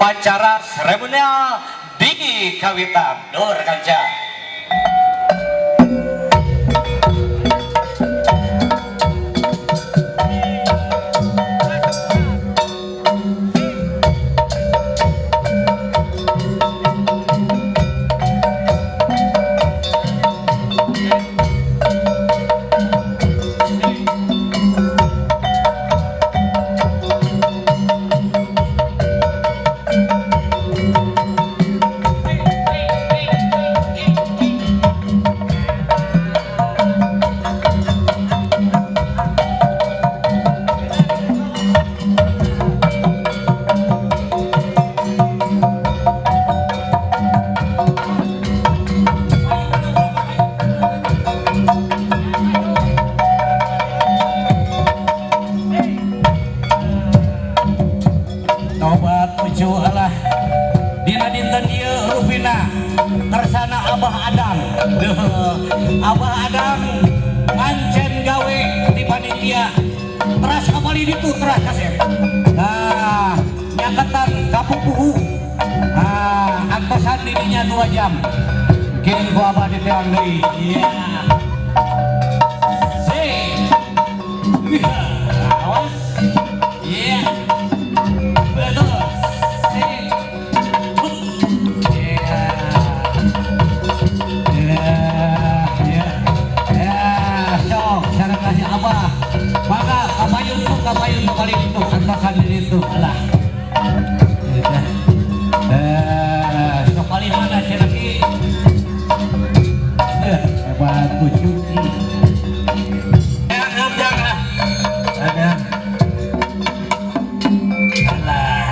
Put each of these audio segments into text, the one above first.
Upacara seremonial di kawitan. Dur kanca. Tobat lucu alah dina dinten ieu rupina tersana Abah Adang. Abah Adang ngancen gawe di panitia teras kembali ditu teras kasep. Nah, nyaketan kapupuhu. Nah, antosan dirinya 2 jam. Kini ku Abah diteang deui. Iya. Si. Iya. Awas. Iya. Betul. Si. Iya. Ya, ya. Ya, sok sareng kasih Abah. Maka kapayun tuh kembali itu antosan diri itu. Alah. Sok paling mana cenah ki? Hebat lucu. Jangan jangan. Ada. Alah,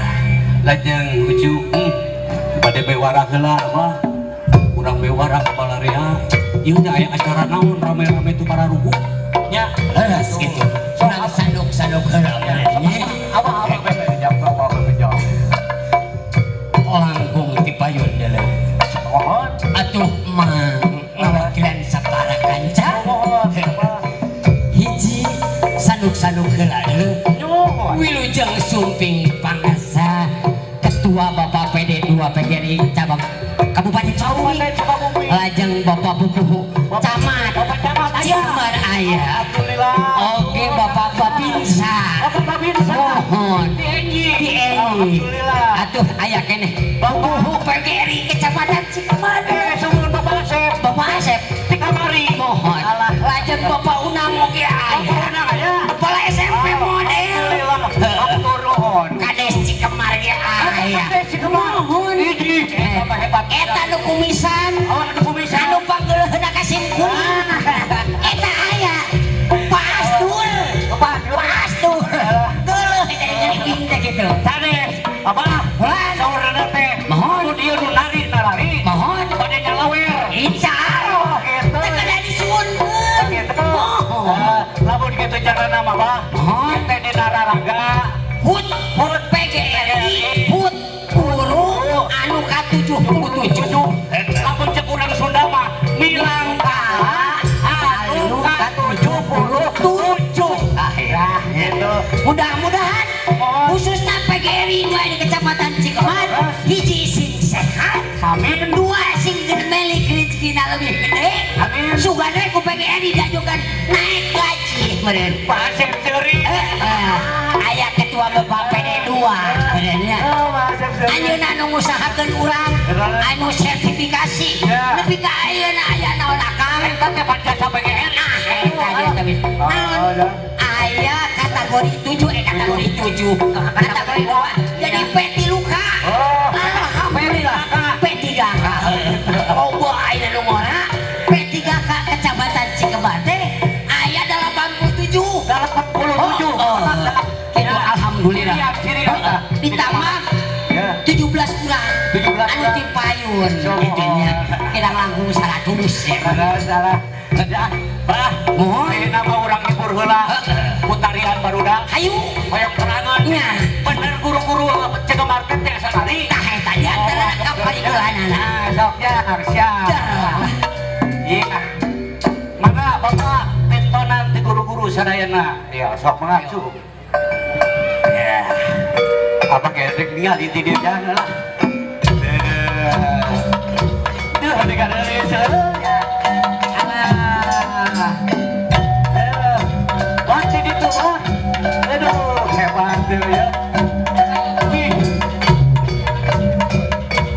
lajeng lucu. Bade bewara heula mah. Urang bewara ka balarea. Ieu teh aya acara naon rame-rame tu para rugu. Nya, Leres gitu. Nang sanduk-sanduk heula nya. Abah bebe jam abah bebe jam. Langkung ti payun deuleu. Mohon. Atuh mang ngawakilan sapara kanca. Mohon. Hiji sanduk-sanduk heula deuleu. Nyuhun. Wilujeng Sumping Pangasa Ketua Bapak PD 2 PGRI cabang Kabupaten Sukabumi. Sukabumi. Lajeng Bapak Pupuhu Camat Bapak Camat aya. Cimar aya. Alhamdulillah. Oke Bapak Babinsa. Bapak Babinsa. Mohon. Di Enji. Di Enji. Alhamdulillah. Atuh aya keneh. Pupuhu PGRI Kecamatan Cikemar. Suhun Bapak Asep. Bapak Asep Di kamari. mohon. Alah. Lajeng Bapak Unang oge Bapak aya. Unang aya. Kepala SMP model. Alhamdulillah. Hatur nuhun. Kades Cikemar ge aya. Kades Cikemar. Mohon. Hiji. Eta hebat. Eta nu kumisan. Oh, anu kumisan. Anu panggeuleuhna ka sim kuring. Eta aya. Pastur. Pastur. Pastur. Geuleuh eta ngeuring teh kitu. Sanes. Abah. Ulan. Saurna teh. Mohon. Nu dieu nu nari nalari. Mohon. Bade nyalawer. Insya Allah. Oh, gitu. Teu kada disuhunkeun. Gitu. Mohon. Lamun kitu carana mah, Bah. Mohon. Teh dina raraga. HUT Hut PGRI HUT guru anu ka-77. Lamun cek urang Sunda mah milangkala anu ka-77. Ah, Ya, gitu. Mudah-mudahan khususnya PGRI nu aya di Kecamatan Cikemar hiji sing sehat, Amin. dua sing melik rezekina lebih gede. Amin. Sugan we ku PGRI diajukan naik gaji meureun. Pak Asep seuri. Aya ketua Bapak PD 2 meureun nya. Oh, Pak Asep seuri. Ayeuna nu ngusahakeun urang anu sertifikasi Ya. nepi ka ayeuna aya naon akang Eta teh pancasa PGRI. ah eta dia teh naon aya kategori 7 kategori 7 kategori 2 jadi P3K. Oh. Alhamdulillah P3K. Loba ayeuna nu ngora P3K Kecamatan Cikembar teh aya 87. 87. Oh, gitu alhamdulillah. Cirian, cirian. Ditambah Ya. 17 kurang. 17 anu kurang. ti payun So, gitu nya. Kirang langkung 100 ya. Salah, salah. Ya, Bah, Mohon. ayeuna mah urang hibur heula. Putarian barudak. Hayu. Hoyong terangan. Nya. Bener guru-guru Cikemar teh tiasa nari. Tah eta di antara kaparigelanana. Nah, sok ya, siap. Iya. Mangga Bapak tentonan ti guru-guru sadayana. Ya, sok mengacu. Ya. Apa gesek ningali ti dieu jangan lah. Duh, ada garelis. Alah. Wah, di ditu mah. Aduh, hebat tuh ya. Ih.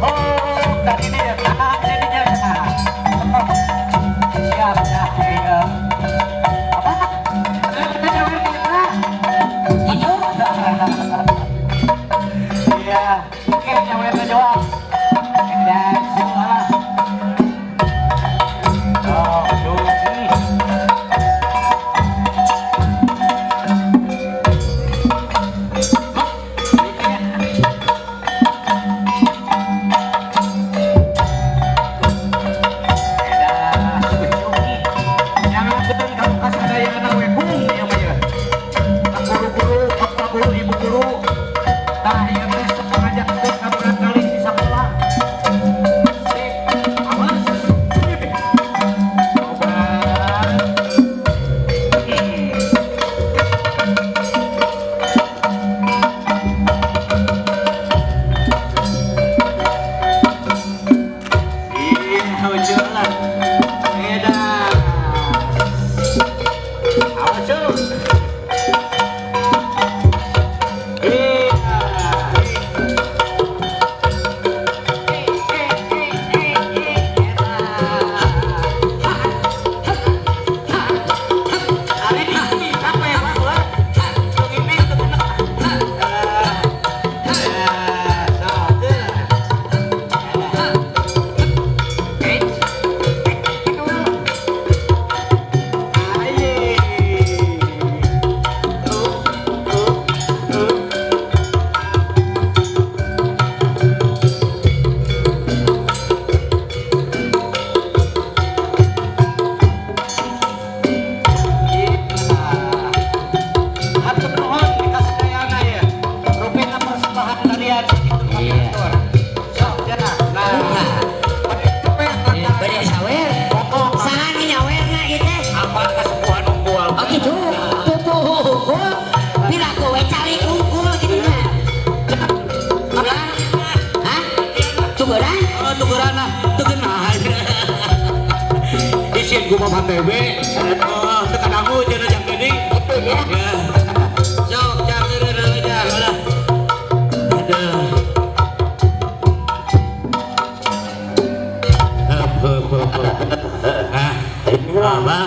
Oh, tadi dia tahan jadinya. Siap, dah, iya. Apa? Itu. Iya, oke, nyawer jawab. Dan semua. Oh, aduh. Ka guru-guru, bapak guru, ibu guru. Tah ieu teh sok ngajakkeun ka murangkalih di sakola. Sip, awas. Obat. Ih, lucu lah. Edan. Awas, Cuk. Iya. Eh, eh, eh, eh, eh, edan. Ari ini capek, Pak, ulah. Teu ini teu kena. Ah, sok, teu. Eh. Aye. Tuh, tuh, tuh. Iya. Hatur nuhun ka sadayana ya. Rupina persembahan kalian sakitu Iya. kantor. Sok jana. Nah. Buka. Bade sawer. Pokok Saha nu nyawerna ieu teh? Apa kasepuhan unggul? Oh gitu. Pupuh hungkul. Piraku we calik hungkul gitu nya. Ulah. Hah? Tuguran? Oh, tuguran lah, teu geunah. Isin ku mah TB. Oh, teu kadangu cenah jang geuning. Itu ya. Ya. Sok jang eureun jang ulah. Aduh. Heup heup heup. Ah, abah.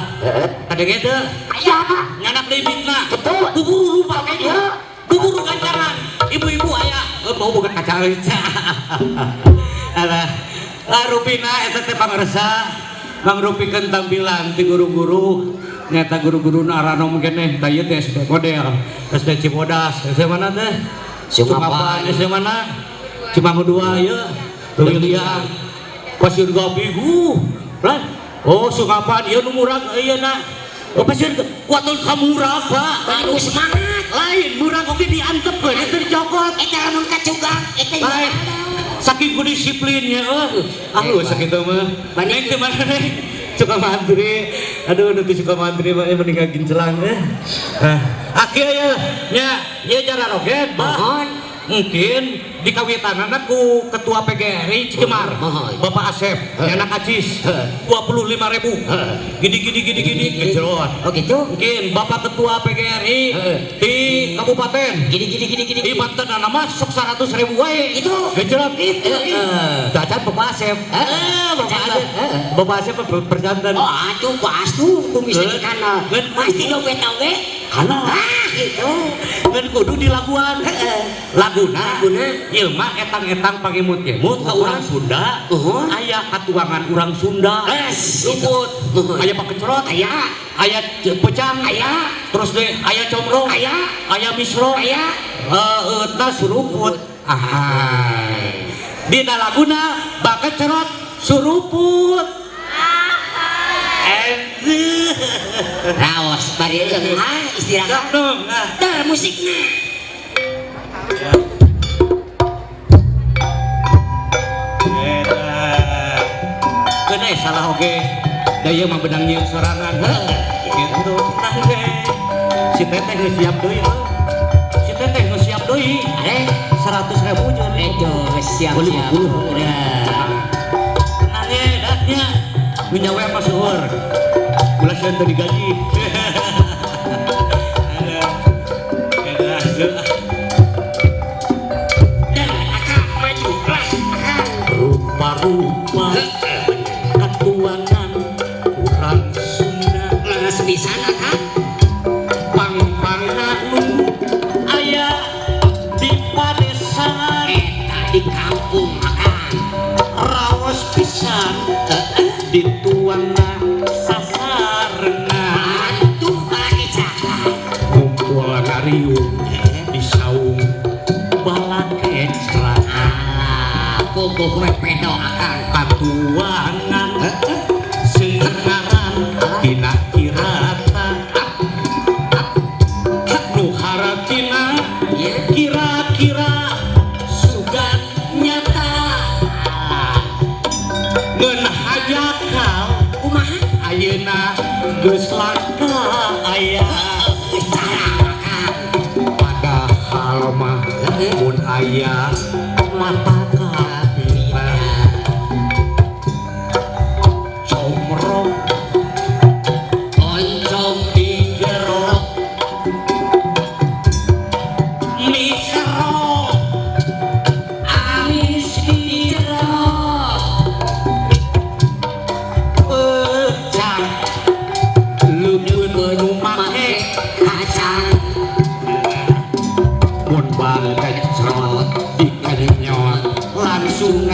Kadenge teu? Aya. Nyanak deui bitna. Betul. Buburu pake dia. Buburu gancaran. Ibu-ibu aya. Eh, bau bukan kacang. Alah. Ah, rupina eta teh pangersa mangrupikeun tampilan ti guru-guru nyata guru-guru nu aranom keneh tah ieu teh SD model SD Cibodas, SD mana teh? Sungapan. SD mana? Cimangu 2 ieu. Leuwiliang. Pasir Gabi lah. Oh, Sungapan ieu nu murag ieu na. Oh, pasir kuatul ka murag, Pak. Bari ku semangat. Lain murag oge diantepkeun itu dicokot. Eta lamun kacugak eta Lain. Saking ku disiplinnya euy. Ah lu sakitu mah. Bani- Neng teh mana neng? Suka mantri. Aduh, nu teu suka mantri mah mending gincelang eh. Ah, akhir ya nya ieu cara roget, Bah. Mohon. Mungkin di kawitanana ku Ketua PGRI Cikemar, Mohon. Bapak Asep, anak Acis, 25.000. Gini gini gini gini gejrot. Oh gitu. Mungkin Bapak Ketua PGRI di kabupaten Gini gini gini gini. di Banten nama sok 100.000 wae. Itu. Gejrot itu. Heeh. Cacat Bapak Asep. Heeh, Bapak Cacat. Asep. Heeh. Bapak Asep perjantan. Oh, atuh pasti kumis Heeh. kana. Ngan. Pasti dompet oge. Kana. Ah, gitu. Ngan kudu dilaguan. Heeh. Laguna. Laguna. Ieu mah etang-etang pangemut-kemut ka urang Sunda. Uhun. Aya katuangan urang Sunda. Les. Luput. Uhun. Aya pakecerot. Aya. Aya pecang. Aya. Terus deh aya comro. Aya. Aya misro. Aya. Eta suruput. Ah. Dina laguna bakecerot suruput. Ente. Raos bari ah istirahat. Dong, ah. Dar musikna. Eta. Keun eh salah oge. Da ieu mah benang nyieun sorangan heuh. Gitu. Tenang we. Si teteh geus siap deui heuh. Si teteh geus siap deui. Are. 100 ribu jangan. Itu siap. Oh, Siap. 50. Udah. Tenang ya, datnya. Minyawe mah seueur. Ulah sieun teu digaji. Ada. Ada. Dan akang maju lah akang. Rupa-rupa katuangan urang Sunda. Leres pisan akang. Pang-pangna nu aya di padesaan. Eta di kampung akang. Raos pisan dituangna sasarengan. Mantu balakecak. Ngumpul ngariung di saung balakecra. Ah, bogoh we pedo akang. Katuangan seueur ngaran tina kirata, nu hartina kira-kira sugan nyata. Ah, ngeun hajakal kumaha? Ayeuna geus langka aya. Geus jarang akang. Padahal mah mun aya mata kapita comrok. Oncom di jero misro. Amis di jero. Pecah leupeun nu make kacang. Mun bakecrot dikenyot langsung.